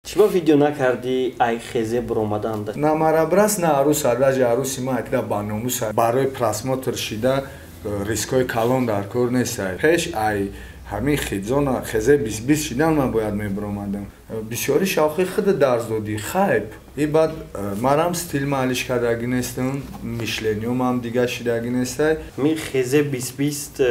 Чиба видео накардӣ, ай хезе буромаданда? На марабрас, на аруса, даже аруси ма акда баномуса. Барои просмотр шида рискҳои калон дар кор нестай. Пеш ай ҳамин хидзона хезе бис-бис шидан ман бояд мебуромадам. Бисёри шавқи худа дарс додӣ, хайп. И баъд марам стил маалиш кардагӣ нестам, мишлениёмам дига шидагӣ нестай. Ми хезе бис-бист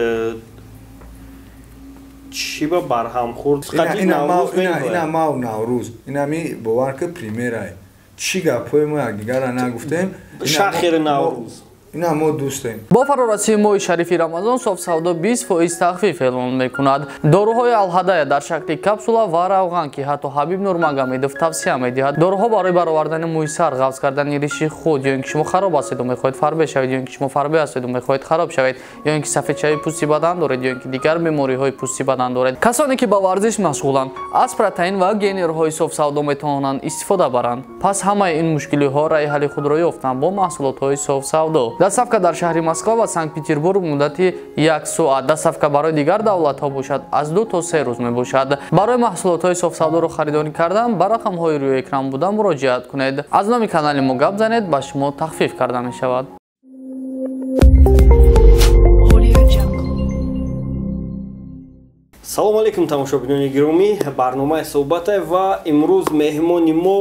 чиба барҳам хӯрд? Ина мав Наврӯз, инами бовар ки примерай. Чӣ гапҳои мо якдигарра нагуфтем. Шахири Наврӯз. Ина мо дӯстем. Бо фарорасии моҳи шарифи Рамазон Софсавдо 20% тахфиф эълон мекунад. Доруҳои Алҳадая дар шакли капсула ва равған, ки ҳатто Ҳабиб Нурмагомедов тавсия медиҳад. Доруҳо барои баровардани мӯи сар, ғафз кардани риши худ, ё ин ки шумо хароб ҳастеду мехоҳед фарбе шавед, ё ин ки шумо фарбе ҳастеду мехоҳед хароб шавед, ё ин ки сафедшавии пӯсти бадан доред, ё ин ки дигар бемориҳои пӯсти бадан доред. Касоне ки ба варзиш машғуланд, аз протеин ва генерҳои Софсавдо метавонанд истифода баранд. Пас ҳамаи ин мушкилиҳо раъи ҳалли худро ёфтанд бо маҳсулотҳои Софсавдо. Доставка дар шаҳри Москва ва Санкт-Петербург муддати 1 соат. Доставка барои дигар давлатҳо бошад аз 2 то 3 рӯз мебошад. Барои маҳсулотҳои Софсавдоро харидорӣ кардан ба рақамҳои рӯи экран буда муроҷиат кунед. Аз номи канали мо гап занед, ба шумо тахфиф карда мешавад. Салом алейкум, тамошобинони гиромӣ. Барномаи суҳбате ва имрӯз меҳмони мо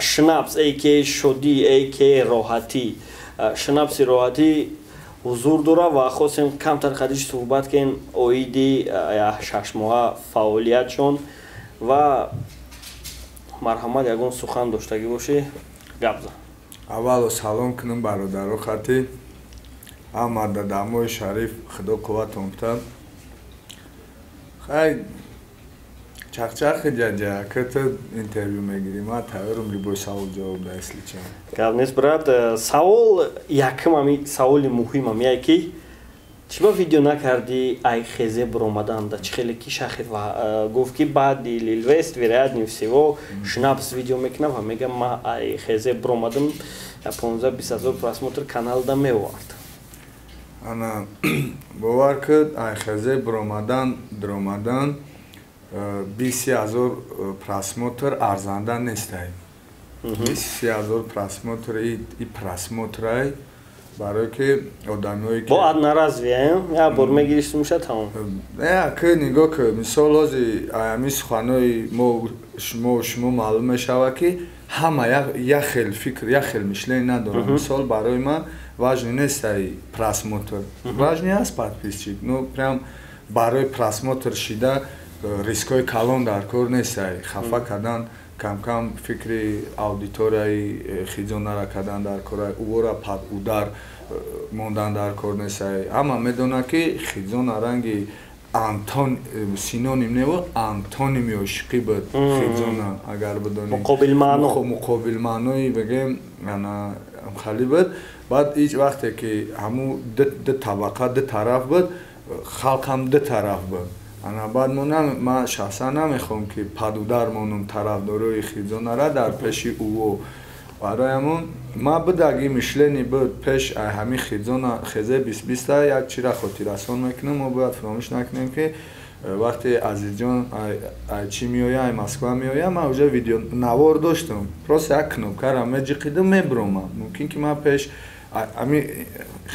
Шнапс а.к.а. Шодӣ а.к.а. Роҳатӣ. Шнапси Роҳатӣ ҳузур дора ва хостем камтар қадиш суҳбат кунем оиди шашмоҳа фаъолиятшон ва марҳамат, ягон сухан доштагӣ бошӣ, гап зан. Аввало салом кунам бародаро хати ҳама дадамои шариф, худо қувватон битад. Хай чақчақи ҷаҷа, ки ту интервю мегирӣ, ман тайёрам любой савол ҷавоб да, если ча. Гап нест, брат. Савол якум, ами саволи муҳимам яе ки чиба видео накардӣ ай хезе буромаданда? Чӣ хеле ки шахир гуфт, ки баъди Лилвест вероятнее всего Шнапс видео мекунам ва мегам ма ай хезе буромадам, 15-20 ҳазор просмотр каналда меовард. Ана бовар ки ай хезе буромадан дуромадан 20 ҳазор просмотр арзанда нестай. 20 ҳазор просмотр и просмотрай, барое ки одамое ки бо одноразовые як бор мегириш, меша тамом. Не, ки нигоҳ ки мисол ҳози ами суханои мо шумо шумо маълум мешавад, ки ҳама як хел фикр, як хел мышление надорад. Мисол, барои ман важный нестай просмотр, важный аст подписчик. Ну прям барои просмотр шида рискҳои калон дар кор нестай. Хафа кардан, камкам фикри аудиторияи хизонара кардан дар кор, ӯро под удар мондан дар кор нестай. Ҳама медонад, ки хизона ранги антон синоним нево антоними ошиқӣ буд хизона, агар бидонӣ. Муқобилмаъно. Муқобилмаънои бигем, ана хали буд. Баъд ҳеҷ вақте ки ҳамун ду табақа, ду тараф буд, халқам ду тараф буд. Ана баъд мо ман шахсан намехоҳам, ки под удар монам тарафдорои хизонара дар пеши ӯво. Барои ҳамон ма будаги мышление буд пеш ай ҳамин хизона хезе бис-биста. Як чира хотиррасон мекунам, мо бояд фаромӯш накунем, ки вақте Азизҷон ай чӣ меоя, ай Москва меоя, ман уже видео навор доштам, просто як кнопкара меҷиқидам, мебуромам. Мумкин ки ман пеш ами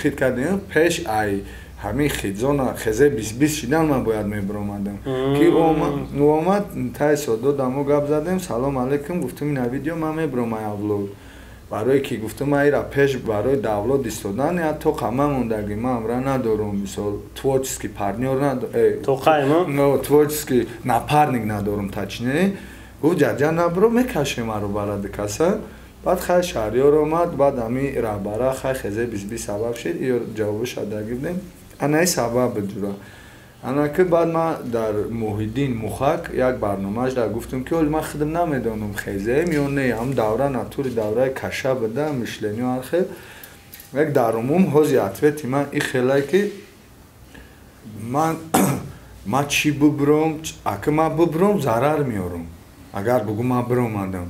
хит кардем, пеш ай ҳамин хизона хезе бис-бис шидан ман бояд мебуромадам, ки омад тай содо дамо гап задем, салом алейкум гуфтум, ина видео ман мебуром ай авлод, барое ки гуфтум айра пеш барои давлод истодан я тоқа ман мондагӣ, ман амра надорум, мисол, творческий партнёр надорум, творческий напарник надорум, точнее. Гуфт: «Ҷаҷа, набуро, мекашем аро баради каса». Баъд хай Шаҳриёр омад, баъд ами раҳбара хай хезе бис-бис сабаб шид, ё ҷавобаша дагирдем. Анаи сабаб буд ҷура. Ана ки баъд ман дар Муҳиддин Мухак як барномааш дар гуфтам, ки оли ман худам намедонам хезеем ё не, ҳам давра натури давраи каша буда, мышление ҳар хел. Як дар умум ҳози ответи ман и хелае, ки ман чӣ бубуром, ака ман бубуром, зарар меорам, агар бугӯ ман биромадам.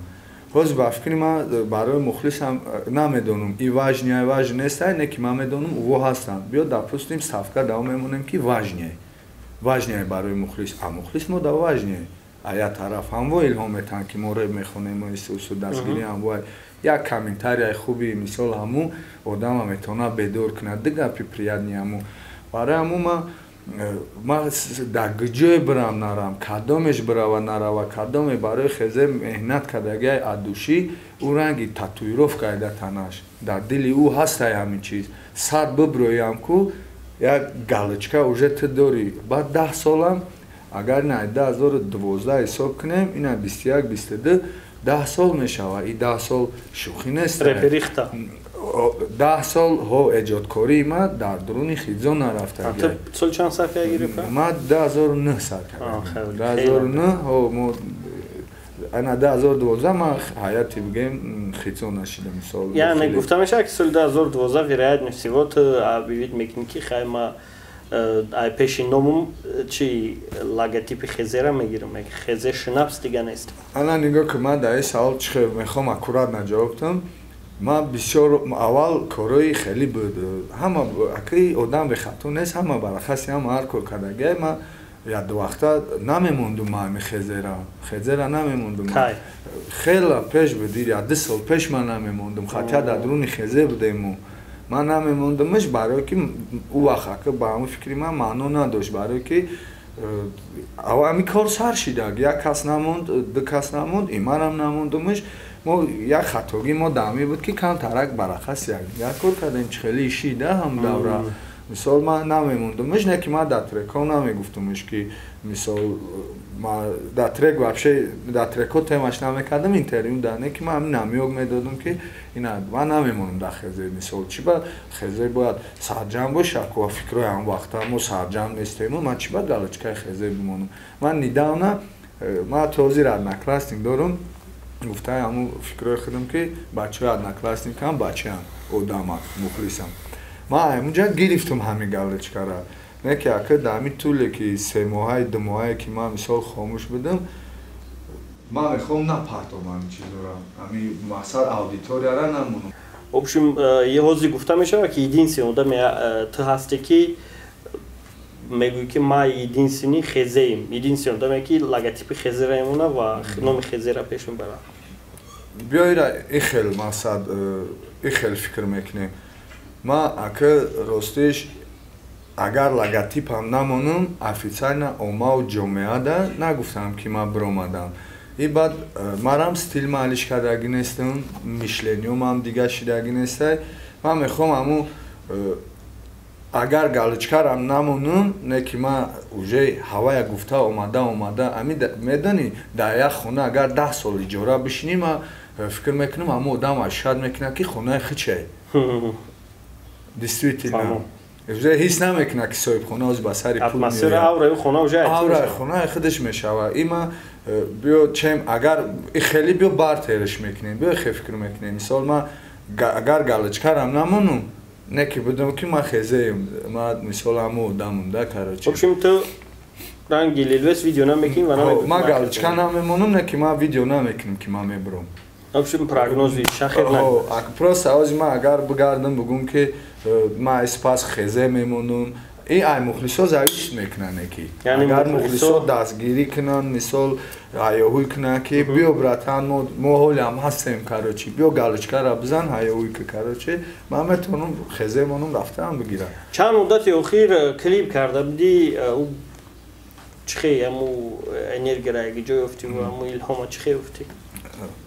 Ҳозир ба фикри ман барои мухлисам намедонам и важный, важный нестай, не ки ман медонам ӯво ҳастанд. Биё, допустим, ставка давом мемонем, ки важный, важный барои мухлис, а мухлис мо да важный. ая тараф ҳамво илҳом метаҳанд, ки мо реп мехонем, мо исусу дастгирӣ ҳамво як комментарияи хуби, мисол, ҳаму одама метавона бедор кунад, ду гапи приятный ҳаму. Барои ҳаму ма дар ҷое бирам нарам, кадомеш бирава нарава, кадоме барои хезе меҳнат кардагиай от души, ӯ ранги татуировка дар танаш, дар дили ӯ ҳастай ҳамин чиз. Сад биброям ку як галочка уже ту дорӣ. Баъд 10 солам, агар ина 2012 ҳисоб кунем, ина 21, 22, 10 сол мешавад. И 10 сол шӯхӣ нест. Реперихта. 10 сол ҳо эҷодкории ма дар дуруни хизо нарафта. Сол чанд сар гирифта? Ма 2009 сар кардам, 2009 ҳо. Мо ана 2012 ма ҳаяти бигем хизо нашида, мисол. Яъне гуфта мешавад, ки соли 2012 вероятно всего ту объявить мекунӣ, ки хай, ма ай пеши номум чи логотипи хезера мегирам, хезе Шнапс дига нест. Ана нигоҳ ки, ман дар ин савол чӣ хел мехоҳам аккуратно ҷавоб дам. Ман бисёр аввал корҳои хеле буд, ҳама акаи одам бехато нест, ҳама барахаси, ҳама ҳар кор кардагиай. Ман як ду вақта намемондум, ма ами хезера намемондум. Хела пеш буд, як 2 сол пеш ман намемондум, хотя дар дуруни хезе будему. Ман намемондумш, барое ки ӯ вақт ака ба ҳамун фикри ман маъно надошт, барое ки ами кор сар шидаг, як кас намонд, ду кас намонд, имарам намондумш. Мо як хатогӣ мо даъми буд, ки камтарак барақас як кор кардем, чи хеле ишида ҳам давра. Мисол, ман намемондумш, не ки ман дар трекҳо намегуфтумш, ки мисол ма дар трек вообще дар трекҳо темаш намекардам, интервю да не ки ман ҳамин намёк медодам, ки ина ман намемонам дар хезе. Мисол, чи ба хезе бояд сарҷам боша ку фикрҳои ҳам вақта мо сарҷам нестему, ман чи ба галочкаи хезе бимонам? Ман недавно, ман то ҳозир одноклассник дорум, гуфтаи ҳамун фикрҳои худам, ки бачаҳои одноклассникам бачаам, одамам, мухлисам. Ман ҳамунҷа гирифтам ҳамин галочкара, не ки ака дар ҳамин тӯле ки 3 моҳаи, 2 моҳае ки ман мисол хомӯш будам, ман мехоҳам напартом ҳамин чизора, ҳамин мақсад аудиторияра намонам. В общем, ҳозир гуфта мешавад, ки единственный одаме ту ҳасте, ки мегӯӣ, ки ма единственный хезеем, единственный одаме, ки логотипи хезера мемона ва номи хезера пеш мебарад. Биёира ихел мақсад, ихел фикр мекунем. Ма ака ростиш, агар логотипам намонам, официально оммаву ҷомеада нагуфтам, ки ман биромадам. И баъд марам стил ма алиш кардагӣ нестам, мышлениёмам дига шидагӣ нестай. Ман мехоҳам ҳамун агар галочкарам намонам, не ки ман уже ҳавая гуфта омада омада. Ами медонӣ, дар як хона агар 10 сол иҷора бишинӣ, ман фикр мекунам, ҳамун одам ашад мекунад, ки хонаи хиче действительно уже ҳис намекунад, ки соҳибхона оз ба сари пул. Аураи хона уже. Аураи хонаи худаш мешавад. Има биё чем агар хеле биё бартерш мекунем, биё хе фикр мекунем. Мисол, ман агар галочкарам намонум, не ки будам, ки ман хезеем, ман мисол ҳамун одамам да, короче. В общем, ту ранги Лилвес видео намекунӣ ва намекунӣ. Ман галочка намемонам, не ки ман видео намекунам, ки ман мебурам. В общем, прогнози шахер. Просто ози ман агар бигардам, бугум, ки ман испас хезе мемонам, и ай мухлисо зависит мекунанд, ки агар мухлисо дастгирӣ кунанд, мисол ҳаёҳуй кунанд, ки биё, братан, мо ҳолиам ҳастем, короче, биё галочкара бизан, ҳаёҳуй ки, короче, ман метавонам хезе монам, рафтаам бигирам. Чанд муддати охир клип карда будӣ, чӣ хе аму энергияра яки ҷой ёфтӣ, аму илҳома чӣ хе ёфтӣ?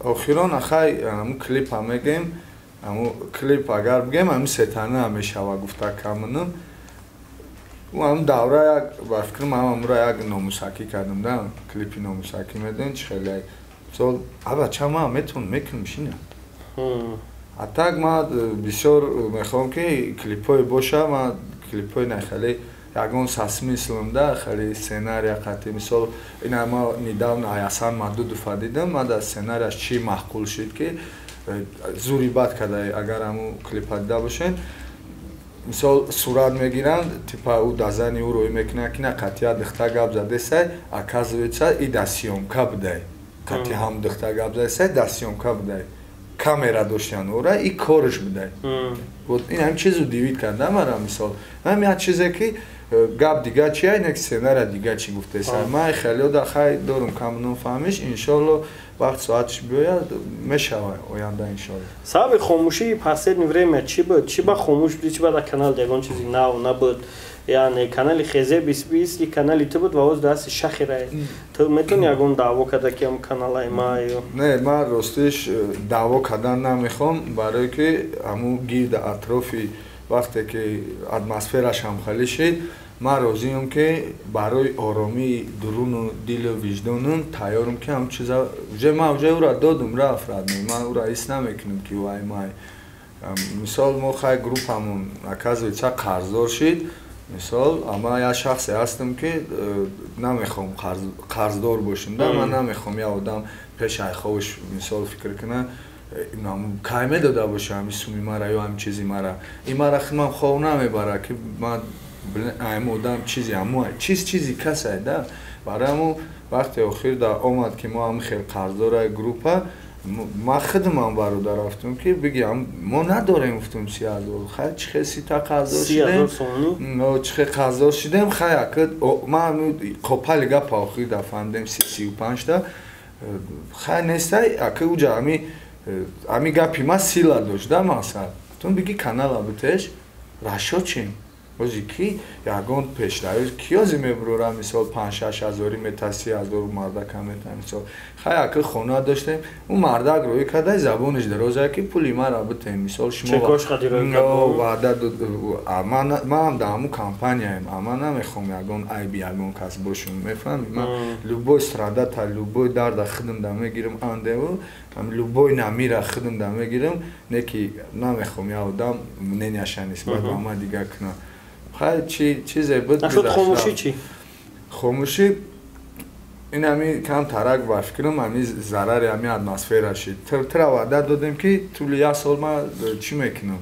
Охирон ахай аму клипа мегем, аму клип агар бигем, ами сетана мешава гуфта камунум. Ам давра як ба фикрам амра як номусакӣ кардам да, клипи номусакӣ медон чи хеле мисол аба ча ма метавонам мекунам шина. А так ма бисёр мехоҳам, ки клипҳое боша, ма клипҳои на хеле ягон со смыслом да, хеле сценария қати. Мисол, ина ма недавно Аясан Мадудова дидам, ма дар сценарияш чӣ маъқул шид, ки зури бад карда. Агар ҳамун клипа дида бошед, мисол, сурат мегиранд, типа ӯ да зани ӯ рӯй мекунад, ки на қатъия духта гап задесай, оказывается, и да съёмка будай, қатъи ҳам духта гап задесай, да съёмка будай. Камера доштан ора и корш будай. Вот ин ҳам чизу дивид карда мара мисол. Ҳам як чизе ки гап дига чи ай, нек сценара дига чи гуфтеса. Ман хеле да хай дорум кам фаҳмиш, иншоалло вақт соатш биёяд, мешава оянда иншоалло. Сабаби хомӯшии последнее время чӣ буд? Чӣ ба хомӯш будӣ, чӣ ба дар канал ягон чизи нав набуд? Яъне канали Хезе 2020 и канали ту буд ва оз дасти Шахирай. Ту метавонӣ ягон даъво карда ки ам каналай ма ё Не, ман ростиш даъво кардан намехоҳам, барое ки ҳамун гирди атрофи вақте ки атмосфераш ҳамхелӣ шид, ман розиам ки барои оромии дуруну дилу виҷдонам тайёрам ки ҳам чиза уже ман уже ӯра додум, рафт родной, ман ӯра ҳис намекунам ки вай май. Мисол, мо хай группамон оказывается қарздор шид. Мисол, ама як шахсе ҳастам ки намехоҳам қарздор бошам, да, ман намехоҳам як одам пеш айховаш мисол фикр кунад, кай медода боша ҳами суми мара ё ҳами чизи мара. Ин мара худман хов намебара ки ман ҳами одам чизи ҳаму чиз чизи касай, да. Барои ҳамун вақте охир да омад ки мо ҳами хел қарздора группа, ман худман бародар рафтум ки бигиям мо надорем, гуфтум 30 000, хай чӣ хел сита қарздор шидем, чӣ хел қарздор шидем, хай ака ман қопали гапа охир да фаҳмидем 35-та хай нестай, ака уҷа ҳами гапи ма сила дошт, да, мақсад тун биги канала битеш рашо чим ози ки ягон пешравӣ киёзи мебурора, мисол 5-6 ҳазори мета, 30 000 мардака мета. Мисол, хай ака хона доштем, ӯ мардак рӯй кардай, забонаш дароза ки пули мара битем, мисол шумо ваъда. Ман дар ҳамун компанияем, ама намехоҳам ягон айби ягон кас бошам, мефаҳмӣ? Ман любой страдата, любой дарда худам да мегирам, андеву любой намира худам да мегирам, не ки намехоҳам як одам мненияша нисбат ба ман дига кунад. Хай чи чизе буд. Нашуд хомӯшӣ чӣ? Хомӯшӣ ин ҳами кам тарак ба фикрам ҳами зарари ҳами атмосфера шид. Тра ваъда додем ки тӯли як сол ман чӣ мекунам,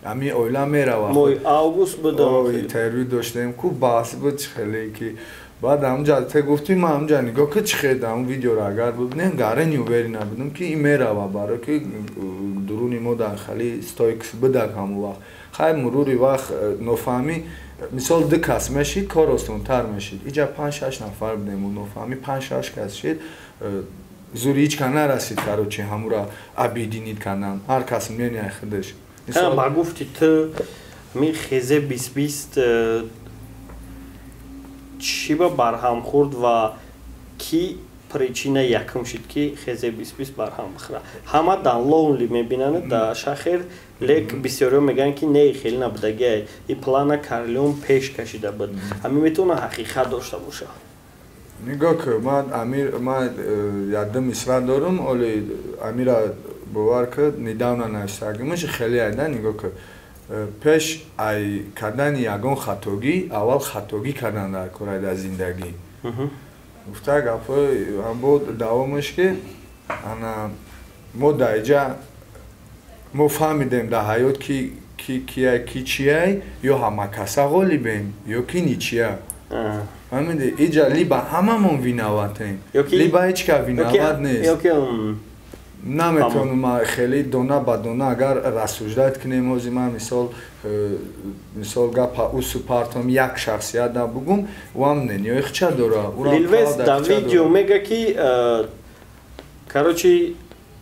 ҳами оила мерава. Моҳи август буд. Интервю доштем ку, баҳс буд чӣ хеле ки баъд ҳамунҷа те гуфтӣ, ман ҳамунҷа нигоҳ ки чӣ хел ҳамун видеоро агар бибинем, гарени уверен набудам ки ин мерава, барое ки дуруни мо дар хали стойкс будак ҳамун вақт. Хай, мурури вақт нофаҳмӣ, мисол, ду кас мешид, кор осонтар мешид. Иҷа панҷ шаш нафар будем, нофаҳмӣ панҷ шаш кас шид, зури ҳеҷ ка нарасид, короче, ҳамура объединить кардан, ҳар кас мнения худаш. Ба гуфти ту ми Хезе 2020 чӣ ба барҳам хӯрд ва ки причина якум шид ки Хезе 2020 барҳам бихӯрад? Ҳама Данлонли мебинанд да Шахер, лек бисёриҳо мегӯянд ки не, хеле набудагиай, и плана Карлион пеш кашида буд. Ҳамин метавона ҳақиқат дошта бошад? Нигоҳ кун, ман амир, ман якду мисра дорум, оли амира бовар кун, недавно нависагимаш хеле айда. Нигоҳ кун, пеш ай кардани ягон хатогӣ аввал хатогӣ кардан дар кораи дар зиндагӣ. Гуфта гапҳои ҳамбо давомаш ки ана мо дар иҷа мо фаҳмидем дар ҳаёт ки ки кияй, ки чияй, ё ҳамакаса ғолибем, ё ки ничья. Фаҳмиди, иҷа либо ҳамамон виноватем, либо ҳеҷ ка виноват нест. Наметавонам хеле дона ба дона агар рассуждать кунем. Ҳозир ман мисол гапа усу партом як шахсият да бугум, уам мнениёи хча дора. Лилвес да видео мега ки короче,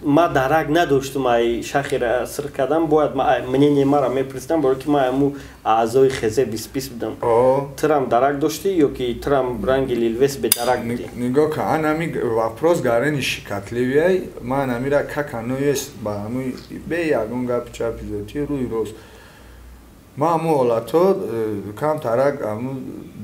ма дарак надоштум ай Шахира сир кардам, бояд мнение мара мепурсидам, барои ки ма аму аъзои Хезе 2020 будам. Тирам дарак доштӣ ё ки тирам ранги Лилвес бедарак будӣ? Нигоҳ кун, ан ами вопрос гарени щекотливый. Ман амира как оно есть, ба ҳамуи бе ягон гапи чапи зотӣ, рӯи рост. Ма ҳамун ҳолатҳо камтарак ҳамун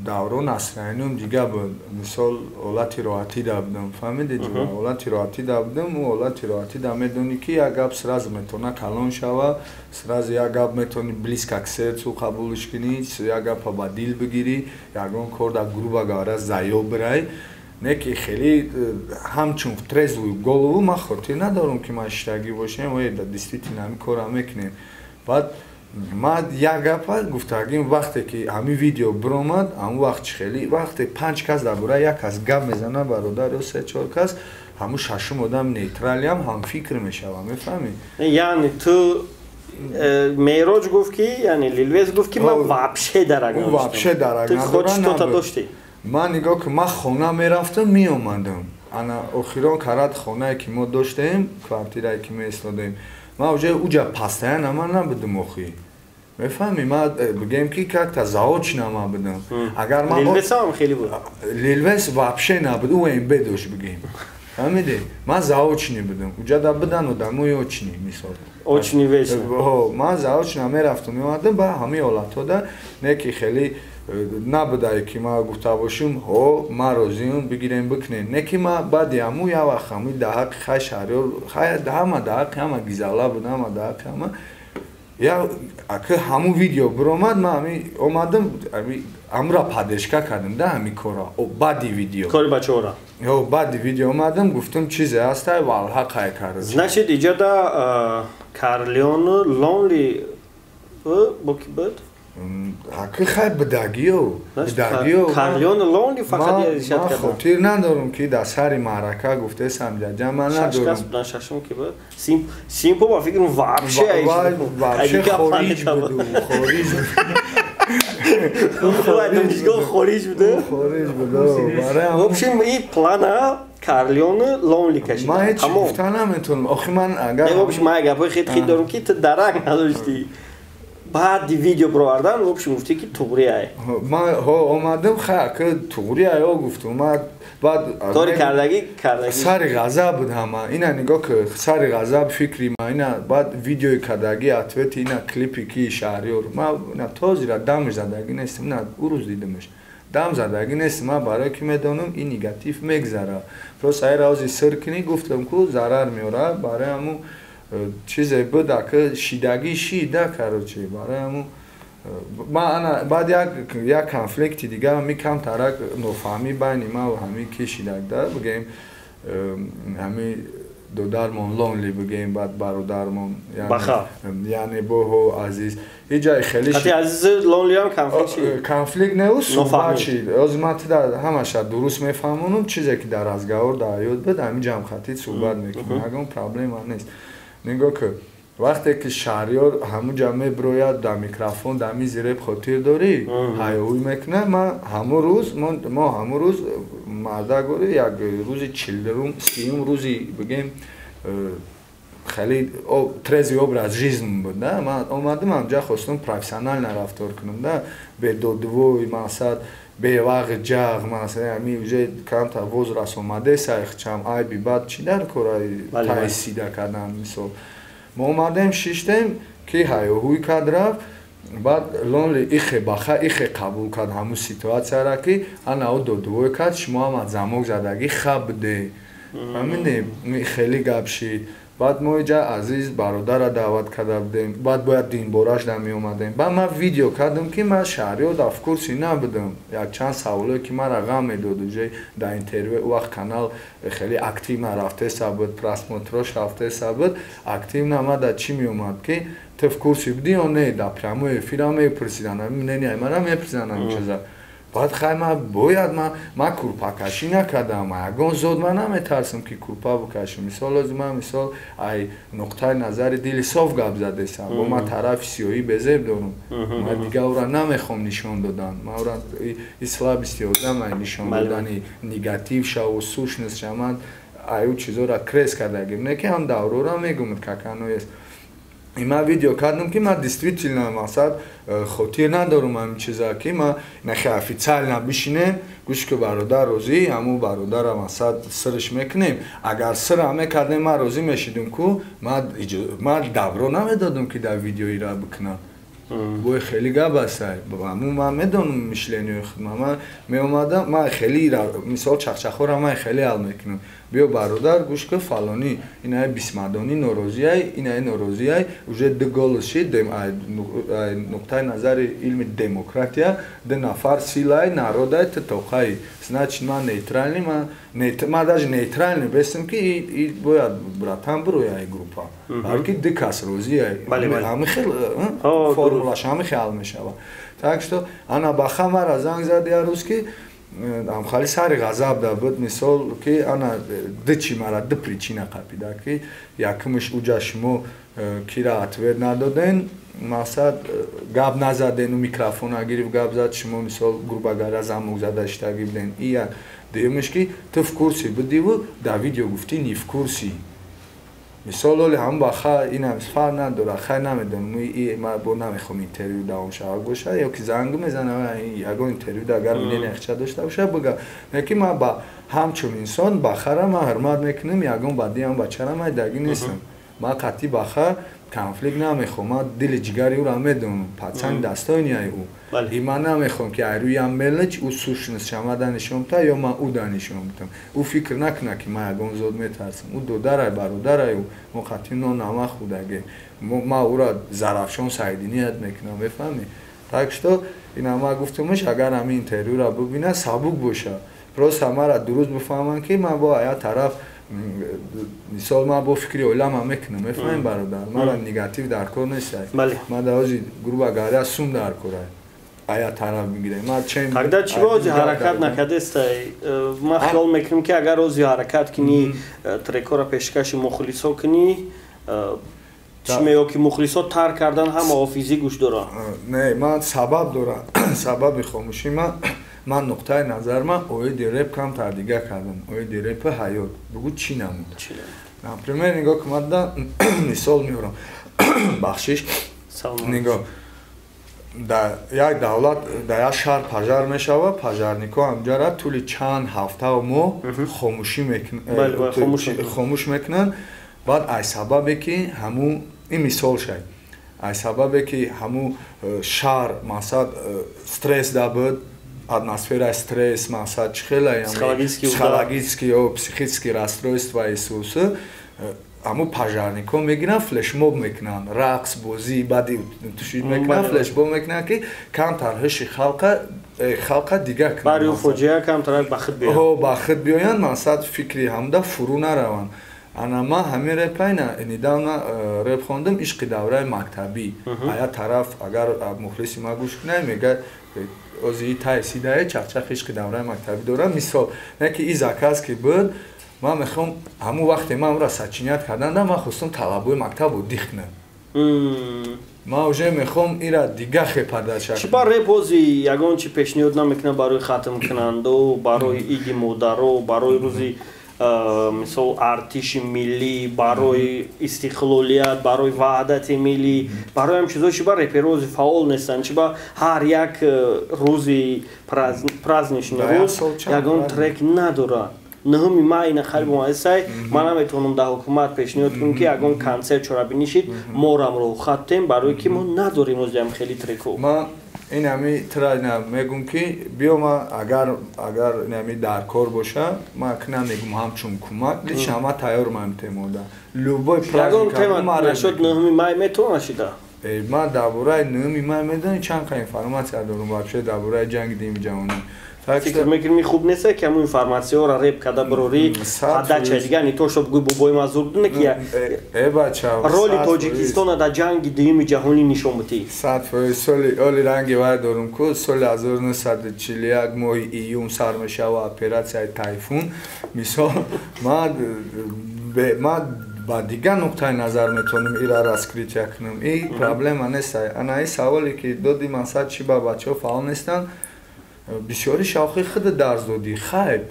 давро настроениям дига буд. Мисол, ҳолати роҳатӣ да будам, фаҳмиди? Ҳолати роҳатӣ да будам. Ӯ ҳолати роҳатӣ да медонӣ ки як гап сразу метавона калон шава, сразу як гап метавонӣ близко к сердцу қабулш кунӣ, як гапа ба дил бигирӣ, ягон кор да грубо говоря заёб бирай. Не ки хеле ҳамчун трезвую голову ман хотир надорам ки ман шиштагӣ бошем, ой, действительно ҳамин корро мекунем. Баъд ман як гапа гуфтагим, вақте ки ҳамин видео биромад, ҳамун вақт чӣ хеле вақте панҷ кас дар бораи як кас гап мезанад, бародар, ё се чор кас, ҳамун шашум одам нейтралиам ҳамфикр мешавам, мефаҳмӣ? Яъне ту Меҳроҷ гуфт ки, яъне Лилвес гуфт ки ман вообще дарак надоштам. Вообще дарак надорам. Ту худ что-то доштӣ? Ман нигоҳ ки ман хона мерафтам, меомадам. Ана охирон карат хонае ки мо доштем, квартирае ки меистодем, ман уже уҷа постоянно ман набудам охи. Мефаҳмӣ? Ман бигем ки как-то заочно ман будам. Агар ман Лилвес ҳам хеле буд. Лилвес вообще набуд, ӯ МБ дошт бигем. Фаҳмидӣ? Ман заочный будам. Уҷада будан одамои очный, мисол. Очный вечно. Ҳо, ман заочно мерафтам, меомадам ба ҳамаи ҳолатҳода, не ки хеле набудае ки ман гуфта бошам, ҳо, ман розиам, бигирем бикунем. Не ки ман баъди ҳаму як вақт ҳамуи даҳақи хай Шаҳриёр, хай ҳама даҳақи ҳама гизала буд, ҳама даҳақи ҳама. Я ака ҳаму видео биромад, ман ҳами омадам, ҳами ҳамура поддержка кардам да ҳами кора. Баъди видео. Кори бачаҳора. Ҳо, баъди видео омадам, гуфтам чизе ҳастай, валҳа қай кард. Значит, иҷода Карлеон Лонли бо ки буд? Ака хай бидагиё, бидагиё. Карлеон Лонли фақат решат кард. Ман хотир надорам ки дар сари маърака гуфтесам ҷаҷа, ман надорам. Шаш кас будан, шашум ки буд? Симпо ба фикрам вообще вообще хориҷ буд, хориҷ буд. Донишгоҳ хориҷ буд. Хориҷ буд. В общем, и плана Карлеон Лонли кашид. Ман ҳеҷ гуфта наметавонам. Охи ман агар В общем, ман гапҳои хит хит дорам ки ту дарак надоштӣ. Баъди видео бировардан, в общем, гуфтӣ ки туғри ай. Ман ҳо омадам, хай ака туғри ай о гуфтум. Ман баъд кори кардагӣ кардагӣ. Сари ғазаб буд ҳама. Ина нигоҳ ки сари ғазаб фикри ма, ина баъд видеои кардагӣ, ответи ина клипи ки Шаҳриёр. Ман ина тозира дам задагӣ нестам, ина ӯ рӯз дидамаш. Дам задагӣ нестам, ман барое ки медонам ин негатив мегзара. Просто ай равзи сир кунӣ гуфтам ку зарар меорад, барои ҳамун чизе буд, ака шидагӣ шида, короче, барои ҳамун ман ана баъд як конфликти дигар ҳами камтарак нофаҳмӣ байни ман ва ҳами ки шидагда, бигем ҳами додармон Лонли, бигем баъд бародармон, яъне боҳо Азиз. Иҷай хеле хати Азиз Лонли ҳам конфликт шид. Конфликт не, ӯ суҳбат шид. Ҳозир ман ту ҳамаша дуруст мефаҳмонам, чизе ки дар разговор дар ҳаёт буд, ҳамин ҷамъ хатид суҳбат мекунем, ягон проблема нест. Нигоҳ ки вақте ки Шаҳриёр ҳамун ҷа мебирояд дар микрофон, дар мизи реп хотир дорӣ, ҳайёҳӯй мекунад. Ман ҳамун рӯз, мо ҳамун рӯз мардагори як рӯзи чилдурум, сиюм рӯзи бигем хеле трезвый образ жизнь буд, да. Ман омадам ҳамҷа хостам профессионально рафтор кунам, да, бедодвой мақсад, бевағи ҷағ, масалан ҳами уже камтар возраст омадеса, ихчам айби бад чӣ дар кораи таъсида кардан, мисол. Мо омадем шиштем ки ҳайёҳӯй кард рафт, баъд Лонли ихе баха ихе қабул кард ҳамун ситуатсияра ки ана ӯ додувой кард, шумо ҳама замок задагӣ хаб буде. Фаҳмидӣ? Хеле гап шид. Баъд мо иҷа Азиз бародара даъват карда будем, баъд бояд динбораш да меомадем. Баъд ман видео кардам ки ман Шаҳриёр дар курси набудам. Якчанд саволое ки мара ғам медод уже дар интервю, ӯ вақт канал хеле активно рафтеса буд, просмотрош рафтеса буд, активно ма дар чӣ меомад ки ту в курсе будӣ ё не, дар прямой эфира мепурсидан, ҳамин мнение мара мепурсидан ҳамин чиза. Баъд хай ман бояд ман курпакашӣ накардам, ягон зод ман наметарсам ки курпа бикашам. Мисол ҳозир ман мисол ай нуқтаи назари дили соф гап задесам, бо ман тарафи сиёҳӣ безеб дорам, ман дига ӯра намехоҳам нишон додан, ман ӯра и слабости одам ай нишон додани негатив шаву сущность ша, ман ай ӯ чизора крес кардагим, не ки ҳам даврора мегумад каканоест. И ман видео кардам ки ман действительно мақсад хотир надорам ҳамин чиза ки ман нахе официально бишинем, гӯш ки бародар розӣ, ҳамун бародара мақсад сирш мекунем. Агар сира мекардем ман розӣ мешидум ку ман добро намедодам ки дар видеоира бикунам. Бой хеле гап астай. Ҳамун ман медонам мышление худ. Ман меомадам, ман хеле мисол чахчахора ман хеле ҳал мекунам. Биё бародар гӯш ки фалонӣ инаи бисмадонӣ норозиай, инаи норозиай, уже ду голос шид, нуқтаи назари илми демократия, ду нафар силай, народай, ту тоқаи. Значит, ман нейтральный, ман даже нейтральный бестам ки и бояд братан бирояй ай группа. Балки ду кас розиай. Ҳамин хел формулаш ҳамин хел ҳал мешавад. Так что ана баха мара занг зад як рӯз ки Амхали сари ғазаб да буд, мисол ки ана ду чи мара ду причина қапида ки якумш уҷа шумо кира ответ надоден, мақсад гап назаден, у микрофона гирифт гап зад, шумо мисол грубо говоря замок зада иштаги буден. И як. Дуюмш ки ту в курсе будиву дар видео гуфтӣ не в курсе. Мисол оли ҳам ба инам фарқ надорад, хай намедонам, ман бо намехоҳам интервю давом шавад боша, ё ки занг мезанам, ягон интервю агар мнение хча дошта боша бага. Не ки ман ба ҳамчун инсон бахара ман ҳурмат мекунам, ягон бадиам бачара ман даги нестам. Ман қатъи баха конфликт намехоҳам, ман дили ҷигари ӯро медонам, пацани дастони ай ӯ. И ман намехоҳам ки айрӯям мелач ӯ сушност шама данишон та ё ман ӯ данишон бутам. Ӯ фикр накунад ки ман ягон зод метарсам. Ӯ додарай, бародарай ӯ. Мо қатъи нон намах худаге. Ман ӯро Зарафшон Саидиният мекунам, мефаҳмӣ? Так что ина ман гуфтумш, агар ҳамин интервюро бибинад, сабук боша. Просто мара дуруст бифаҳманд ки ман бо як тараф мисол ман бо фикри оилама мекунам, мефаҳмем бародар, мара негатив дар кор нест. Ман дар ҳози грубо говоря сум дар кор ая тараф мегирем. Ман чем тогда чӣ ози ҳаракат накардестай? Ман хиёл мекунам ки агар ози ҳаракат кунӣ, трекора пешкаши мухлисо кунӣ, чӣ меё ки мухлисо тар кардан ҳама офизӣ гӯш доранд. Не, ман сабаб дорам. Сабаби хомӯшӣ ман нуқтаи назар ман оиди реп камтар дига кардам. Оиди репи ҳаёт. Бугӯ чӣ намуд? Например, нигоҳ кун, ман мисол меорам. Бахшиш. Нигоҳ. Дар як давлат, дар як шаҳр пожар мешавад, пожарникҳо ҳамҷара тӯли чанд ҳафтаву моҳ хомӯш мекунанд. Баъд аз сабабе ки ҳамун ин мисол шай, аз сабабе ки ҳамун шаҳр мақсад стресс да буд, атмосфера стресс, мақсад чӣ хела психологически ё психически расстройства исус, ҳамун пожарникҳо мегиранд, флешмоб мекунанд, рақс, бозӣ, баъди тушид мекунанд, флешмоб мекунанд ки камтар ҳуши халқа дига кунанд. Бари фоҷиа камтар ба худ биёянд. Ҳо, ба худ биёянд, мақсад фикри ҳамда фурӯ нараванд. Ана ман ҳамин репайна недавно реп хондам, ишқи давраи мактабӣ. Ая тараф агар мухлиси ма гӯш кунад, мегӯяд ози и тай сидае чақчақ ишқи давраи мактабӣ дорам. Мисол, не ки и заказ ки буд, ман мехоҳам ҳамун вақте ман ӯро сочинят карданда, ман хостам талабои мактабро диқ кунам. Ман уже мехоҳам ира дига хепада шакл. Чӣ ба реп ози ягон чи пешниҳод намекунад барои хатмкунандао, барои иди модаро, барои рӯзи мисол артиши миллӣ, барои истиқлолият, барои ваҳдати миллӣ, барои ҳам чизо чӣ ба реперози фаъол нестанд? Чӣ ба ҳар як рӯзи праздничный рӯз ягон трек надорад? 9 май на хариб омадасай, ман наметавонам дар ҳукумат пешниҳод кунам ки ягон консерт чорабинӣ шид, морам рӯхат тем, барое ки мо надорем озиам хеле треко. Ман ин ҳами тра мегум ки биё, ман агар ин ҳами дар кор боша, ман ки намегум ҳамчун кӯмак, лично ман тайёр ман темода. Любой праздник ягон тема нашуд 9 май метавона шида. Ман дар бораи 9 май медонӣ чанд қа информатсия дорам вообще дар бораи ҷанги дуюми ҷаҳонӣ. Фикр мекунӣ хуб нест ки ҳамун информатсияро реп карда бирорӣ, подача дига не то чтоб гӯй бобои ман зур буд, не ки роли Тоҷикистона дар ҷанги дуюми ҷаҳонӣ нишон будӣ. 100% соли оли ранги вай дорум ку соли 1941 моҳи июн сар мешава оператсияи Тайфун. Мисол ман ба дигар нуқтаи назар метавонем ира раскрытия кунем. И проблема нест. Ана ин саволе ки доди мақсад чӣ ба бачаҳо фаъол нестанд, бисёри шавқи худ дарс додӣ. Хайп,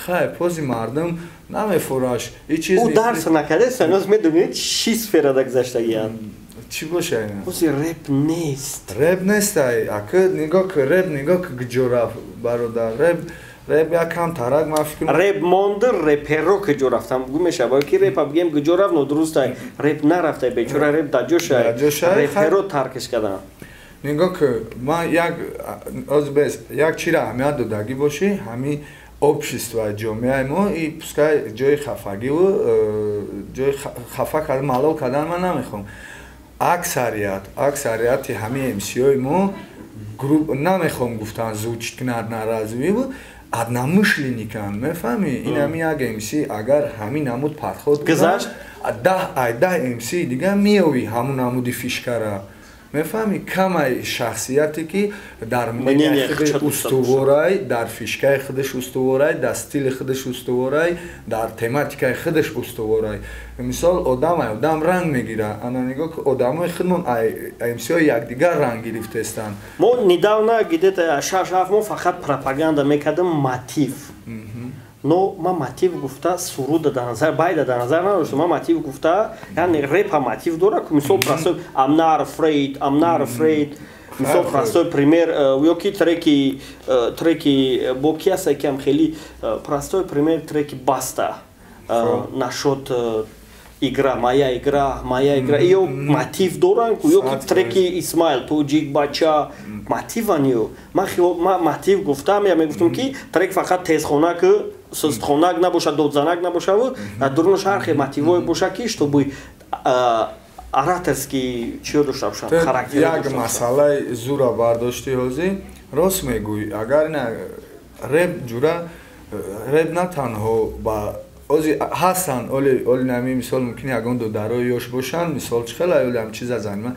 хайп, ҳози мардум намефураш. Ӯ дарс накардест, ҳанӯз медонед чӣ сферада гузаштагианд? Чӣ боша ина? Ҳози реп нест. Реп нест ай. Ака нигоҳ ки реп, нигоҳ ки куҷо рафт бародар. Реп, реп якам тарак ман фикр реп монд, реперо куҷо рафтам гӯ мешава ки репа бигем куҷо рафт, нодуруст ай. Реп нарафта бечора, реп дар ҷоша. Реперо таркиш карданд. Нигоҳ ки ман як оз бес як чиро аҳамият додагӣ бошӣ, ҳамин общество ҷомеаи мо и пускай ҷои хафагиву ҷои хафа кардан, малол кардан ман намехоҳам. Аксарияти ҳамин МС-ҳои мо намехоҳам гуфтан звучит кунад наразвиву одномышленникан, мефаҳмӣ? Ин ҳамин як МС агар ҳамин намуд подход гузашт, 10 ай 10 МС дига меёвӣ ҳамун намуди фишкара. Мефаҳмӣ, камай шахсияте ки дар мнения худаш устуворай, дар фишкаи худаш устуворай, дар стили худаш устуворай, дар тематикаи худаш устуворай. Мисол, одам одам ранг мегира. Ана нигоҳ, одамои худмон МС-ҳои якдигар ранг гирифтаестанд. Мо недавно где-то 6-7 моҳ фақат пропаганда мекардем мотив. Но ман мотив гуфта суруда дар назар, байда дар назар надоштам. Ман мотив гуфта, яъне репа мотив дора, мисол, простой I'm not afraid, I'm not afraid, мисол, простой пример, ё ки треки бо ки аста, ки ам хеле простой пример, треки Баста нашод игра, моя игра, моя игра, ё мотив доранд, ё ки треки Исмаил тоҷик бача мотиван. Ё ман мотив гуфтам, я мегуфтам, ки трек фақат тезхонак, сустхонак набошад, додзанак набошад, дар дурунаш ҳар хел мотивое боша, ки чтобы ораторский чиё дошта бошад, характер. Як масъалаи зура бардошти ҳозир, рост мегӯӣ. Агар ина реп ҷура, реп на танҳо ба ози ҳастанд, оли нами, мисол, мумкин ягон додарои ёш бошанд, мисол, чӣ хела оли ҳам чиза занма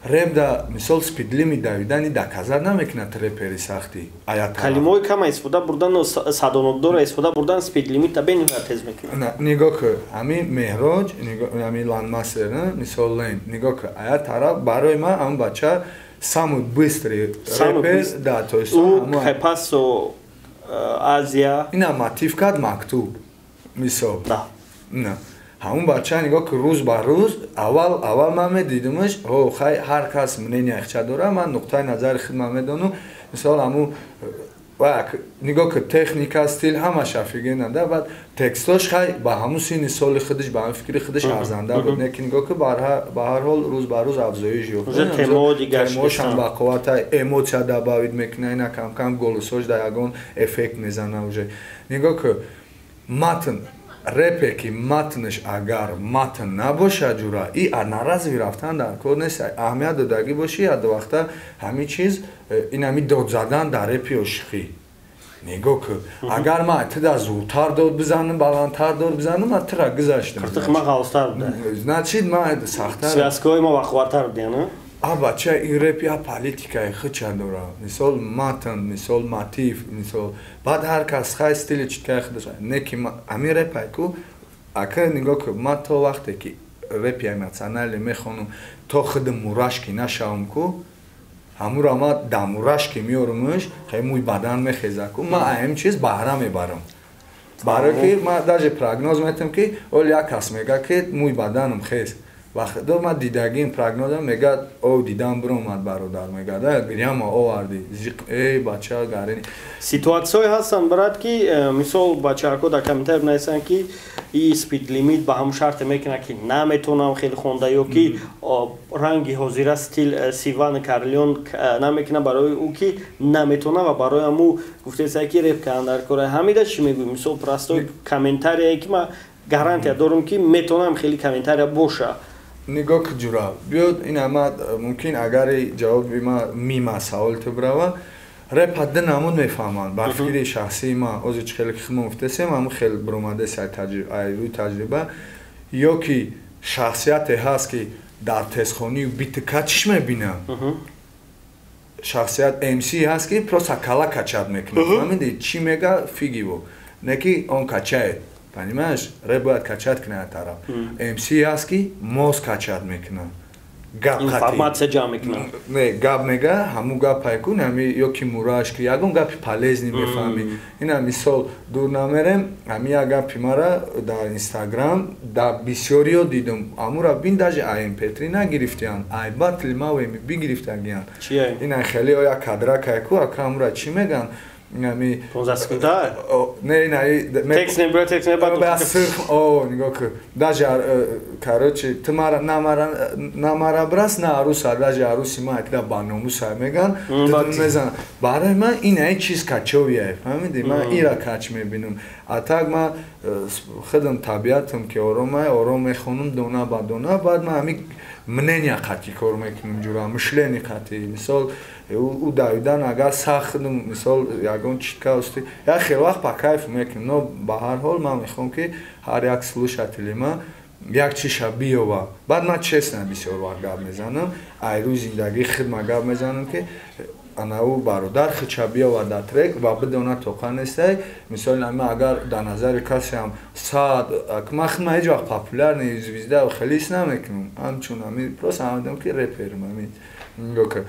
реп да, мисол, speed limit давидани доказать намекунад репери сахтӣ. Калимаҳои кама истифода бурдану садонокдора истифода бурдан speed limit а бениҳоят тез мекунад. Нигоҳ кӯ, ҳами Меҳроҷ, ҳами Ландмастер, мисол, Лен, нигоҳ кӯ, ая тараф барои ман ҳамн бача самый быстрый репер да Тоҷикистон. Пасо Азия. Ина мотив кард мактуб, мисол. На ҳамун бача, нигоҳ ки, рӯз ба рӯз, аввал ман медидимаш, о хай, ҳар кас мнения ихча дора, ман нуқтаи назари худман медонам. Мисол, ҳамун нигоҳ ки, техника, стил, ҳамаш офигенно да. Баъд текстош, хай, ба ҳамун синни соли худаш, ба ҳамун фикри худаш арзанда буд. Не ки нигоҳ ки, ба ҳар ҳол рӯз ба рӯз афзоиш ёфт, темоошам ба қуввата, эмоция добавить мекуна, ина кам-кам голосош да ягон эффект мезана уже. Нигоҳ ки, матн, репе ки матнаш, агар матн набошад, ҷура, и наразви рафтан дар кор нест. Аҳамият додагӣ бошӣ, ад вақта ҳамин чиз, ин ҳами дод задан дар репи ошиқӣ. Нигоҳ ки, агар ман тида зудтар дод бизанам, баландтар дод бизанам, ман тира гузаштам. Значит, ман сахтар, связкаҳои мо бақувваттар будиян. А бача, ин реп я политикаи худша дора, мисол, матн, мисол, мотив, мисол. Баъд ҳар кас, хай, стили читкаи худаш. Не ки ҳамин репай ку, ака, нигоҳ ки, ман то вақте ки репи эмоционале мехонам, то худи мурашки нашавам ку, ҳамуро ман да мурашки меорумш, хай, мӯи бадан мехеза ку, ман аҳим чиз баҳра мебарам. Барое ки ман даже прогноз метам, ки оли як кас мега, ки мӯи баданам хез, вақто ман дидагим прогнозам, мега, о, дидам биромад, бародар, мега, да гиряма оварди, эй бача, гарини. Ситуатсияҳое ҳастанд, брат, ки мисол, бачаҳако дар комментарий нависанд, ки и speed limit ба ҳамун шарте мекунад, ки наметонам хеле хонда, ё ки ранги ҳозира стил Сиван Карлион намекунад, барои ӯ ки наметона, ва барои ҳаму гуфтеса, ки реп кардан дар кора. Ҳамида чӣ мегӯӣ? Мисол, простой комментарие, ки ман гарантия дорам, ки метонам хеле комментария боша. Нигоҳ ки, ҷура, биёд, ин ама мумкин, агари ҷавоби ма мима савол ту бирава, репа ду намуд мефаҳманд бар фикри шахсии ма. Ози чӣ хеле ки худмо гуфтесем, ҳамун хел биромадес ай рӯи таҷриба. Ё ки шахсияте ҳаст, ки дар тезхонию битка чиш мебинам, шахсият МС ҳаст, ки просто кала качать мекунад, фаҳмиди, чӣ мега, фиг его, не ки он качает, понимаешь, рэп бояд качать кунад. Тараф МС ҳаст, ки мозг качать мекунад. Гап, информация ҷамъ мекунад. Не гап мега, ҳамун гапай кун, ҳами ё ки мурашки, ягон гапи полезный мефаҳмӣ. Ина мисол, дур намерем, ҳами як гапи мара дар Инстаграм да бисёриё дидум, ҳамура бин, даже ай MP3 нагирифтиянд, ай батли мавеми бигирифтагиянд. Ина хеле як кадракай ку, ака, ҳамура чӣ меган, ами 15 секунда. Не, не. Текст не бра, текст не ба сирф, о, нигоҳ ку, даже, короче, ту мара намара намара брас на аруса, даже аруси ма айтда ба номуса меган, ту мезан. Барои ман ин ай чиз качовия, фаҳмиди, ман ира кач мебинам. А так ман худам табиатам ки оромай, ором мехонам, дона ба дона. Баъд ман ҳами мнения қатъи кор мекунам, ҷура, мышление қатъи. Мисол, ӯ давидан агар сахт, мисол, ягон читка усти, як хел вақт по кайфу мекунам, но ба ҳар ҳол ман мехоҳам, ки ҳар як слушатели ма як чиша биёва. Баъд ман честно бисёр вақт гап мезанам, ай рӯи зиндагии худ ман гап мезанам, ки ана ӯ бародар хича биёва дар трек ва бидона тоқа нестай. Мисол, ама агар дар назари касеам сад, ман худ ман ҳеҷ вақт популярный звезда хеле ҳис намекунам, ҳамчун ами просто ҳамадам ки реперам. Ами нигоҳ кун,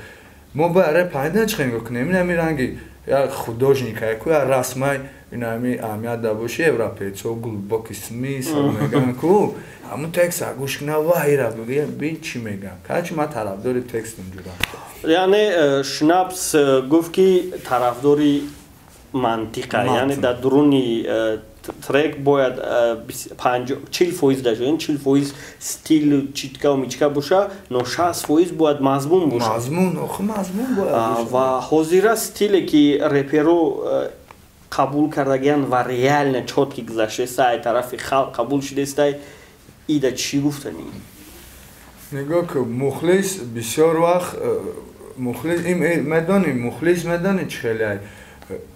мо бояд реп пайда чӣ нигоҳ кунем, ин ами ранги як художника, яку як расмай, ин ами аҳамият да боши, европейцо глубокий смысл меган ку, ҳамун текста гӯш куна, вайра бигӯя би чӣ меган. Короче, ман тарафдори текстам ҷудам. Яъне Шнапс гуфт, ки тарафдори мантиқа, яъне дар дуруни трек бояд 40% дашо, 40% стил, читкаву мичка боша, но 60% бояд мазмун боша. Мазмун, охи, мазмун бояд. Ва ҳозира стиле, ки реперо қабул кардагиян ва реально чётко гузаштаеста, ай тарафи халқ қабул шудестай, ида чӣ гуфтанӣ? Нигоҳ ку, мухлис бисёр вақт мухлис медонӣ, мухлис медонӣ чӣ хеле ай,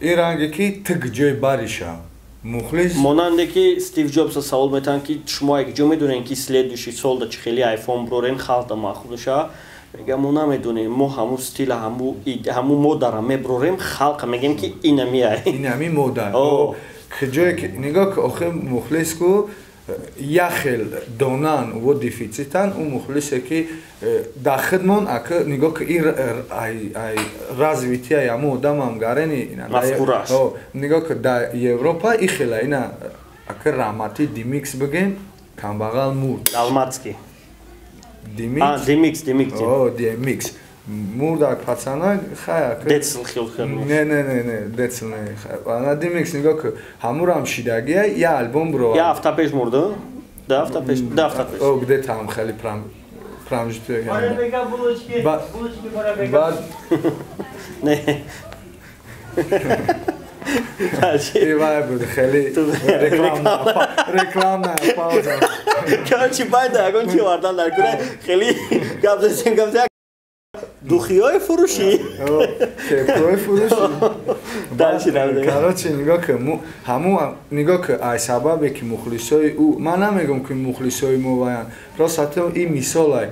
ин ранге ки ту ҷои бариша мухлис. Монанде ки Стив Ҷобса савол метаҳанд, ки шумо як ҷо медонед, ки следующий солда чӣ хели айфон бирорен, халқда маъқул шава? Мега, мо намедонем, мо ҳамун стила, ҳамун модара мебирорем, халқа мегем, ки инами ай. Инами мода ҷое ки нигоҳ ку, охи, мухлис ку як хел донан во дефицитан. Ӯ мухлисе ки дар хидмон ака нигоҳ ку, ин ай развития ҳамун одамам гарени. Нигоҳ ку, дар Европа и хела ина ака раҳмати Димикс бигем, камбағал мурд. Далматский. Димикс. Димикс, Димикс. Димикс мурдак, пацана, хай. Децл хел хел. Не, не, не, не, Децл не, ана Димикс. Нигоҳ ку, ҳамурам шидагия, я альбом бро. Я ҳафта пеш мурда, 2 ҳафта пеш, 2 ҳафта пеш. О, где-то ҳам хеле промежуток. Баъд не. Ивай буд, хеле рекламная пауза. Короче, байда ягон чи вардан дар кура, хеле гап задем, гап задем, духиҳои фурӯшӣ. Кепкои фурӯшӣ. Дальше. Короче, нигоҳ ку, ҳамун нигоҳ ку, ай сабабе ки мухлисои ӯ, ман намегӯм, ки мухлисои мо ваян, просто ҳатто ин мисолай,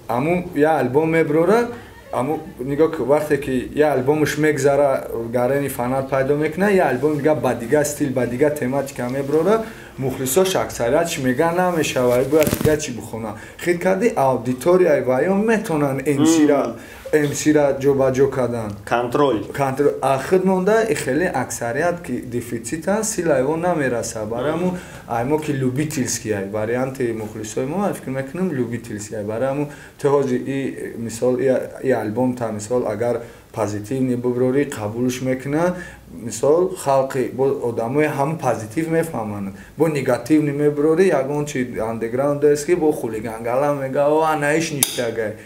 ҳамун я альбом меброра, аму нигоҳ ку, вақте ки я альбомаш мегзара, гарени фанат пайдо мекунад, я альбом дига ба дига стил, ба дига тематика меброра, мухлисош аксариятш меган, намешава, бояд дига чӣ бихона. Хит карди, аудиторияи ваё метонанд мсира ҷобаҷо кардан. Контроль. Контроль. А худ монда хеле аксарият ки дефицитан, силаи во намераса. Барои ҳамун ай мо ки любительский ай варианти мухлисои мо, ман фикр мекунам, любительский ай. Барои ҳамун ту ҳозир и мисол и альбом та, мисол, агар позитивный биброрӣ, қабулш мекунад, мисол, халқи бо одамои ҳам позитив мефаҳманд. Бо негативный мебирорӣ, ягон чи андеграунд аст, ки бо хулигангала мега, о, анаиш ништагай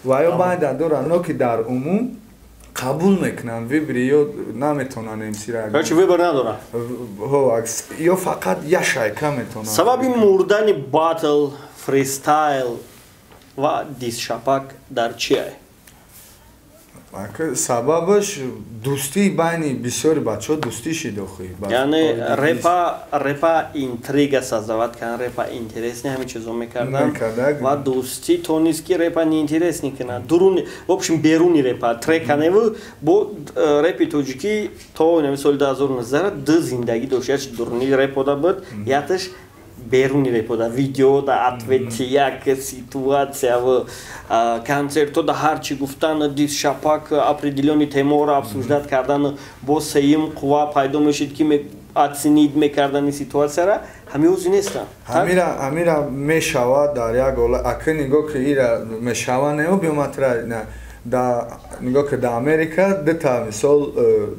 ва ё байда доранд, но ки дар умум қабул мекунанд, выбори ё наметонанд мсира. Короче, выбор надоранд. Ё фақат як шайка метонанд. Сабаби мурдани батл, фристайл ва дисшапак дар чие? Сабабаш дӯстии байни бисёри бачаҳо, дӯстӣ шид охи. Яъне репа интрига создавать кардан, репа интересный, ҳамин чизо мекардан ва дӯстӣ тонист, ки репа неинтересный кунад дуруни, в общем, беруни репа треканеву. Бо репи тоҷикӣ то соли 2019 ду зиндагӣ дошт: яш дуруни репода буд, яташ беруни репода, видео да, ответи, як ситуация в концертҳо да, ҳар чӣ гуфтан, дис, шапак, определённый темаро обсуждать кардан, бо сеюм қувва пайдо мешид, ки оценить мекардани ситуацияра. Ҳамин ҳози нестанд. Ҳамира мешавад дар як ҳола. Ака, нигоҳ ки, ира мешава нео биоматра да, нигоҳ ки, дар Америка дута, мисол,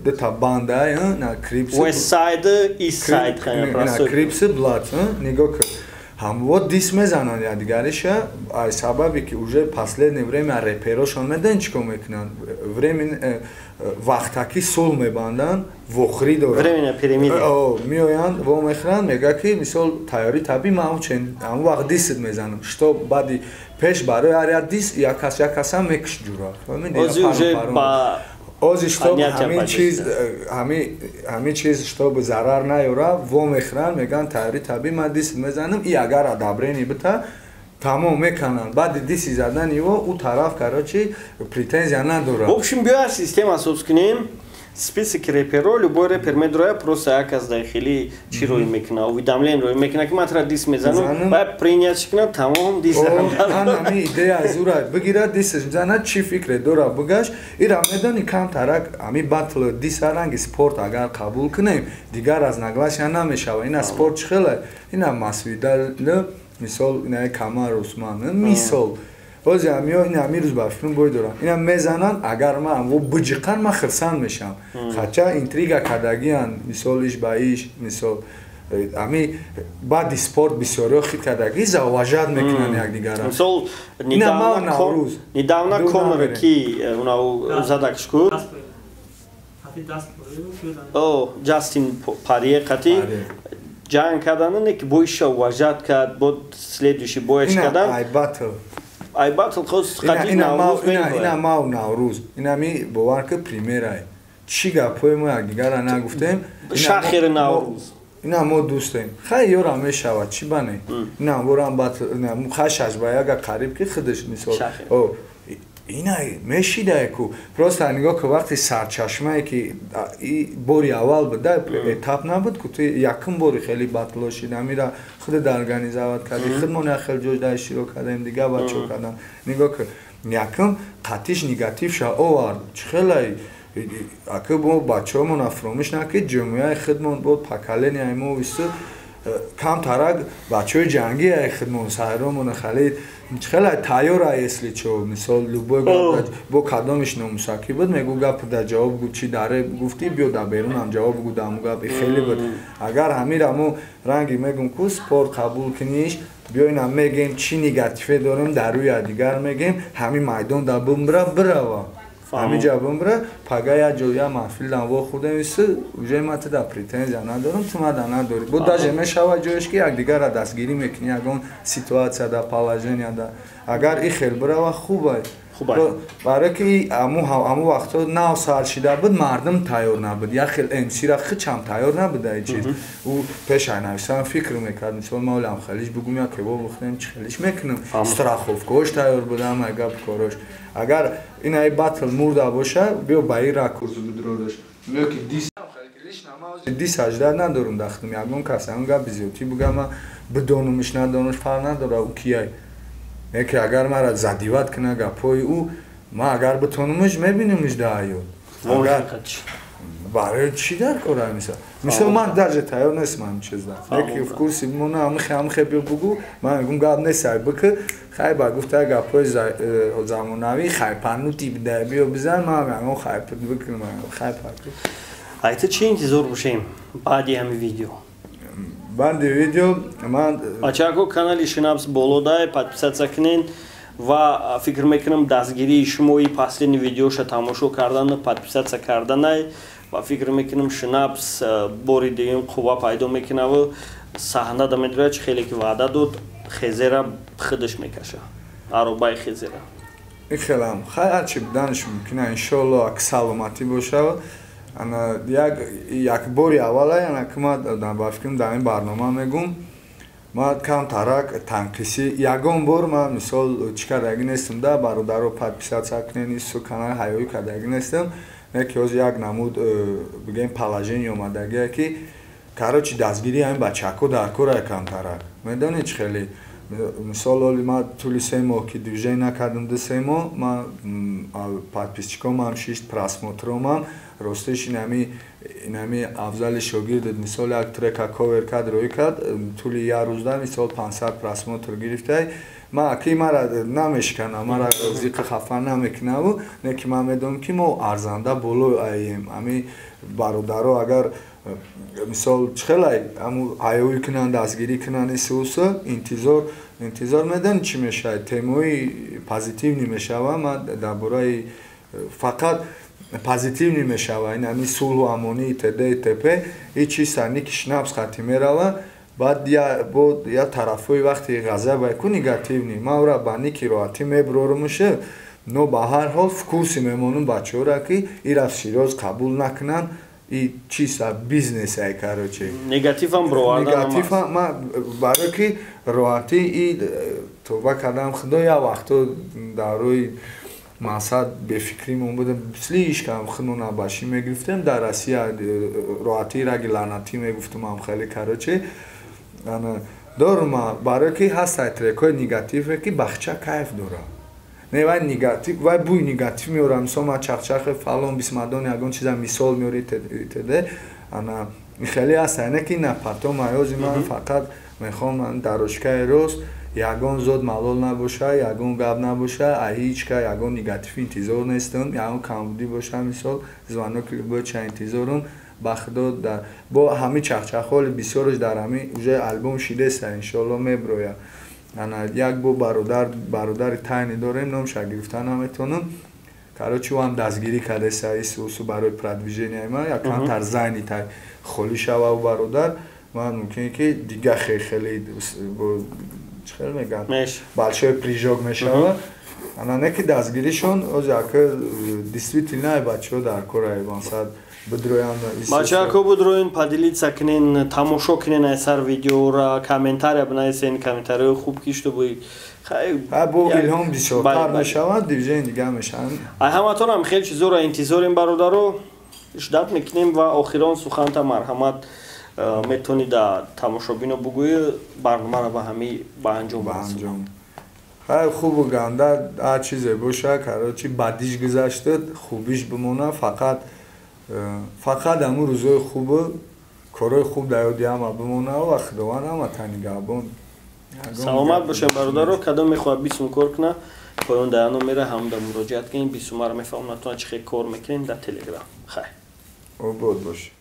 дута банда, на Крипс. West Side, East Side. Крипс, Блад, нигоҳ ки, ҳамво дис мезананд якдигариша. Ай сабабе ки уже последнее время реперошон медонӣ чӣ кор мекунанд? Времен вақтаки сулҳ мебанданд, вохрӣ доранд, меоянд, во мехӯранд, мега ки, мисол, тайёрӣ табӣ, ман ҳамон вақт дисит мезанам, что баъди пеш барои ҳар як дис як кас, як касам мекушт ҷура. Ози чтоб ҳамин чиз ҳамин чиз чтоб зарар наёра, во мехӯранд, мегӯянд тайёри табиӣ, ман дис мезанам, и агар одобрение бита, тамом мекунанд. Баъди диси задани ё ӯ тараф, короче, претензия надорад. В общем, биё система соз кунем, список реперо, любой репер медроя, просто як аз дай хели чӣ рӯй мекуна, уведомление рӯй мекуна, ки ман тра дис мезанам, баъд принять куна, тамом, дис. Ҳами идея аз ура бигира, дисш мезана, чӣ фикре дора бигаш, ира медони, камтарак ҳами батл диса ранги спорт агар қабул кунем, дигар разногласия намешава. Ина спорт чӣ хеле, ина Масвидал, мисол, ина Камар Усман, мисол, боз ҳамиё ин ҳами рӯз ба фикрам бой дорам, ина мезананд, агар ман во биҷиқан, ман хирсанд мешавам, хотя интрига кардагиян, мисол, иш ба иш, мисол, ҳами баъди спорт бисёриҳо хит кардагӣ, зауважать мекунанд якдигарро. Мисол, недавно Конор ки унау задакш ку, о Ҷастин Парие қати ҷанг кардан, не ки боиша уважать кард, бо следующий бояш кардан. Ай батл. Ай батл хос қати Наврӯз. Ина мау Наврӯз, инами бовар ки примерай, чӣ гапҳои мо якдигарра нагуфтем. Шахери Наврӯз. Ина мо дӯстем, хай ёра мешавад, чӣ бане, ина борам батл хай шаш ба яга қариб ки худаш, мисол, ина мешидае ку. Просто нигоҳ ки вақти сарчашмае ки бори аввал буда, этап набуд ку, ту якум бори хеле батло шид, амира худат организовать кардӣ, худмон як хел ҷой иштирок кардем, дига бачо кардам. Нигоҳ ки якум қатиш негатив ша овард, чӣ хелай ака мо бачаҳомон фаромӯш накунед, ҷомеаи худмон бо поколенияи мо вису камтарак бачаҳои ҷангӣ худмон сайромона хеле хеле тайёра, если чо, мисол, любой гап бо кадомиш номусакӣ буд, мегӯ гап да ҷавоб гу, чӣ даре гуфтӣ, биё да берунам ҷавоб гу, даму гап хеле буд. Агар ҳамира мо ранги мегум ку спорт қабул куниш, биё ина мегем, чӣ негативе дорем дар рӯи дигар мегем, ҳамин майдон да бимбира бирава, ҳамиҷа бимбира, пага як ҷо я маҳфилдан вохӯрдем, ису уже ма туда претензия надорам, ту мада надорӣ, бо даже мешава ҷоеш ки якдигарра дастгирӣ мекунӣ ягон ситуация да, положения да. Агар и хел бирава, хубай, барое ки ҳамун вақтҳо нав сар шида буд, мардум тайёр набуд, як хел мсира хичам тайёр набуд ай чиз, ӯ пешай нависам фикр мекард, мисол, ма олам хелиш бугум, як кебоб бухтем, чӣ хелиш мекунам, страховкаош тайёр будам, ай гап корош. Агар инаи батл мурда боша, биё ба ин ракурс бидрораш, биё ки дис ҳаждар надорум, дахтум ягон кас ягон гапи зиёдтӣ бугама, бидонумиш, надонумш, фарқ надора ӯ кияй, яке агар мара задевать куна гапҳои ӯ, ман агар битонумш, мебинумш да ҳаёт. Барои чӣ дар кора? Мисол, ман даже тайёр нестам ҳамин чизда, яке в курсе бимона, ҳамихе ҳамихе биё бугӯ, ман мегӯм гап нест, ай бикӣ, хай ба гуфта гапҳои замонавӣ хайпанути бида, биё бизан, ман ягон хайп бикунам, хайп. Ай ту чӣ интизор бошем баъди ҳамин видео? Баъди видео ман бачако, канали Шинапс болодай, подписаться кунен ва фикр мекунам, дастгирии шумои последний видеоша тамошо кардану подписаться карданай, ва фикр мекунам, Шинапс бори дуюм қувва пайдо мекунаву саҳна да медрояд, чӣ хеле ки ваъда дод, хезера худаш мекаша, аробаи хезера. Ихелам хай, ҳарчи буданаш мумкина, иншоалло, ак саломатӣ бошад. Ана як як бори аввала, ана ки ман ба фикрам дар ин барнома мегум, ман камтарак танқисӣ ягон бор ман, мисол, чӣ кардагӣ нестам да, бародаро, подписаться кунен, ису канали ҳаёӣ кардагӣ нестам, не ки ҳозир як намуд бигем положение омадагие ки, короче, дастгирии ҳамин бачаҳко дар кора камтарак, медонед чӣ хеле, мисол, оли ман тӯли 3 моҳ ки движение накардам, 2-3 моҳ, ман подписчикомам шишт, просмотромам ростиш инами Афзали шогирдед, мисол, як трека ковер кард, рӯй кард, тӯли як рӯзда, мисол, 500 просмотр гирифтай. Ман аки мара намешканам, мара зиқи хафа намекунаву, не ки ман медонам ки мо арзанда боло аем. Ами бародаро агар, мисол, чӣ хелай ҳаму ҳаёӣ кунанд, дастгирӣ кунанд, исуса интизор медонӣ чӣ мешавад, темаи позитивный мешава, ман дар бораи фақат позитивный мешава, ин ҳами сулҳу амонӣ, т.д. т.п. И чиз ники Шнапс хати мерава, баъд бо я тарафҳои вақти ғазаб ку негативный, ман ӯра ба ники роҳатӣ меброрумуша. Но ба ҳар ҳол в курсе мемонам бачаҳоро, ки ира Широз қабул накунанд, и чиста бизнесай, короче. Негативам бировардан. Негативам ма барои ки роҳатӣ и тоба кардам худо, як вақто дар рӯи мақсад бефикримон будем, слишком худмона башӣ мегирифтем. Дар Россия роҳатӣ раги лаънатӣ мегуфтум ам хеле, короче. Дорум, барое ки ҳастай трекҳои негативе, ки бахча кайф дорад. Не, вай негатив, вай бӯи негатив меорад. Мисол, ма чахчахи фалон бисмадон, ягон чиза мисол меори тд. Ана хеле ҳастай, не ки на потом аёзи ман фақат мехоҳам ман дарочкаи рост, ягон зод малол набоша, ягон гап набоша, а ҳеҷ ка ягон негатив интизор нестам. Ягон камбудӣ боша, мисол, звонок любой ча интизорум. Ба худо, бо ҳами чахчахҳоли бисёрш дар ҳами уже альбом шидеста, иншоалло меброяд. Ана як бо бародар, бародари тайни дорем, номша гирифта наметонам, короче, ӯ ҳам дастгирӣ кардеса исусу барои продвиженияи ман, як камтар зайни тай холӣ шава ӯ бародар ман, мумкин ки дига хеле чӣ хел мегӯянд, большой прыжок мешава. Ана не ки дастгиришон ози ака действительно бачаҳо дар кора мақсад бидроянд. Бачаҳако, бидроен, поделиться кунен, тамошо кунен, айсар видеора комментария бинависен, комментариҳои хуб ки чтобы бо илҳом бисёртар мешавад, движение дига мешаванд. Ай ҳаматонам хеле чизоро интизорем, бародаро, ждать мекунем. Ва охирон суханта, марҳамат, метавонӣ да тамошобино бугӯӣ, барномаро ба ҳами ба анҷом. Ба анҷом. Хай, хубу ганда ҳар чизе боша, короче, бадиш гузашта, хубиш бимона. Фақат фақат ҳамун рӯзои хубу корҳои хуб дар ёди ҳама бимона ва худованд ҳама танигаҳбон. Саломат бошем, бародаро. Кадом мехоҳад бисум кор куна, поён дар номера ҳамда муроҷиат кунед, бисумаро мефаҳмонатон, чӣ хел кор мекунем дар Телеграм. Хай. Обод бош.